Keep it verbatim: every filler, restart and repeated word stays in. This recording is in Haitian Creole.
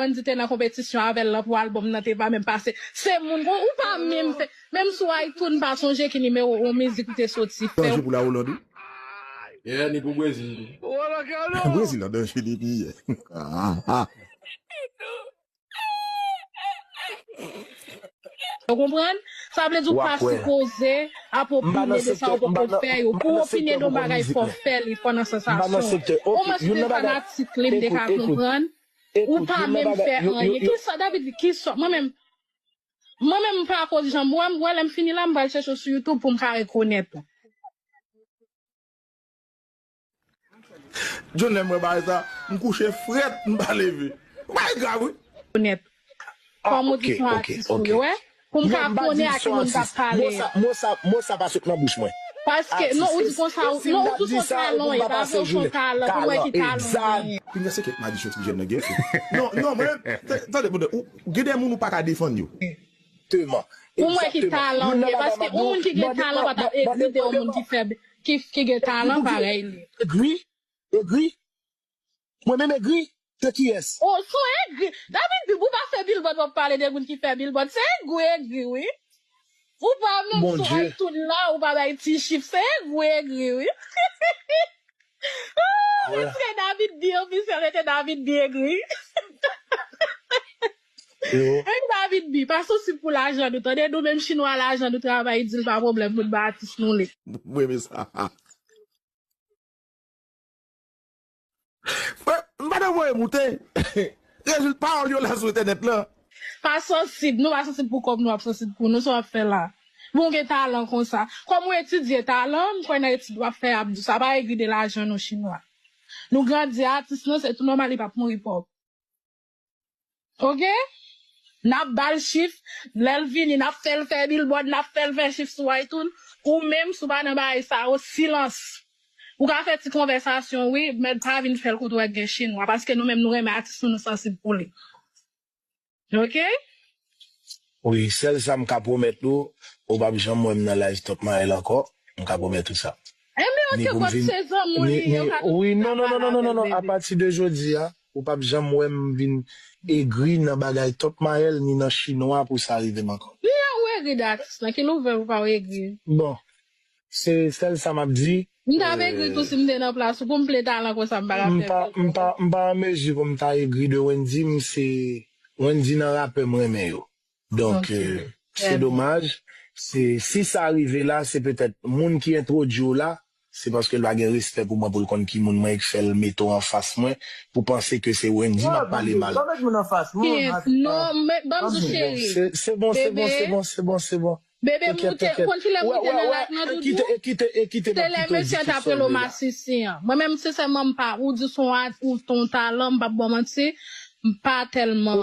Wendy te nan konpetisyon avè l lan pou albòm nan te pa menm pase. Se moun, ou, ou pa menm fè, menm sou iTunes, m pa sonje ki nimewo yon mizik ou te soti fè. Danje pou la Hollande, wi. Yeah, ni pou Brezil tou. Brezil an danje li ye. Ou konprann? Sa vle di ou pa sipoze ap opine de sa ou poko fè yo. Pou opine de yon bagay, fò fè li, fò nan sansasyon. Omwen, si te fanatik li, m te ka konprann. Ou pa menm fè anyen. Kisa, David, kisa? Mwen menm, mwen menm, m pa koz jan m wè, m wè lè m fini la, m pral chèche w sou YouTube pou m ka rekonèt ou. John, lè m wè bagay sa, m kouche frèt, m pa leve. Bagay grav, wi. Nèt. Kòm ou di se yon atis ou ye, wè. Pou m ka konnen a ki moun k ap pale. Mo sa, mo sa, mo sa pa sot nan bouch mwen. Paske, non, ou di konsa, non, ou di se yon talan, e pa vre, se yon talan, pou m wè ki talan ou genyen. Pinga se kèk madichon ti jèn nan gen fè. Non, non, mwen, tande, tande, ou, gen de moun ou pa ka defann yo. Egzakteman. Pou m wè ki talan ou ye, paske yon moun ki gen talan pa t ap egri de yon moun ki fè, ki, ki gen talan parèy li. Egri? Egri? Mwen menm egri? De kiyès? Oh, se yon egri. David Bib, ou pa fè billboard, w ap pale de moun ki fè billboard. Se egri, egri, wi. Ou pa menm sou iTunes la, ou pa bay ti chif. Se egri, egri, wi. Oh, mesye David Bib, ofisyèl, mesye David Bib egri. Yo. Hey, David Bib, pa sansib pou lajan nou, tande, nou menm chinwa, lajan nou travay di l pa pwoblèm pou n ba atis nou li. Mwen renmen sa. Frè, m pa nan voye moute. Rezil pawòl yo la sou entènèt lan. Pa sansib, nou pa sansib pou kòb nou, ap sansib pou nou, sa w ap fè la. Bon, gen talan konsa. Kòm ou etidye talan, m kwè nan etid w ap fè, ap di sa pa egri de lajan non chinwa. Nou grandi atis lan, se tou nòmal li p ap mouri pòv. Oke? N ap ba l chif, lè l vini, n ap fè l fè billboard, n ap fè l fè chif sou iTunes. Ou menm, si w pa nan bagay sa yo, silans. Ou ka fè ti konvèsasyon, wi, men pa vin fè l kote w wè gen chinwa, paske nou menm nou renmen atis nou, nou sansib pou li. Oke? Wi, sèl sa m ka pwomèt ou, ou p ap janm wè m nan live Top Mael ankò. M ka pwomèt ou sa. Enben, oke, bòt se zanmi w li ye, yo ka tou. Wi, non, non, non, non, non, non, apati de jodi a, ou p ap janm wè m vin egri nan bagay Top Mael ni nan chinwa pou sa rive m ankò. Li a ou egri de atis lan, ki nouvèl ou pa w egri? Bon, se sèl sa m ap di. M t ap egri tou si m te nan plas ou, pou m plen talan konsa, m pa ka fè. M pa, m pa, m pa an mezi pou m ta egri de Wendy, m se Wendy nan rapè m renmen yo. Donk, se domaj, se, si sa rive la, se petèt moun ki entwodui w la, se paske l pa gen respè pou mwen, pou l konn ki moun mwen, e k fè l mete w anfas mwen, pou panse ke se Wendy m ap pale mal. Pa met moun anfas mwen. Non, men, ban m di w, cheri. Se, se bon, se bon, se bon, se bon, se bon. Bebe, m te konn kilè m rete nan lak nan doudou. Se lè mesye t ap rele w masisi an. Mwen menm, sensèman, m pa, ou di se yon, ou se yon talan, m p ap ba w manti, m pa tèlman.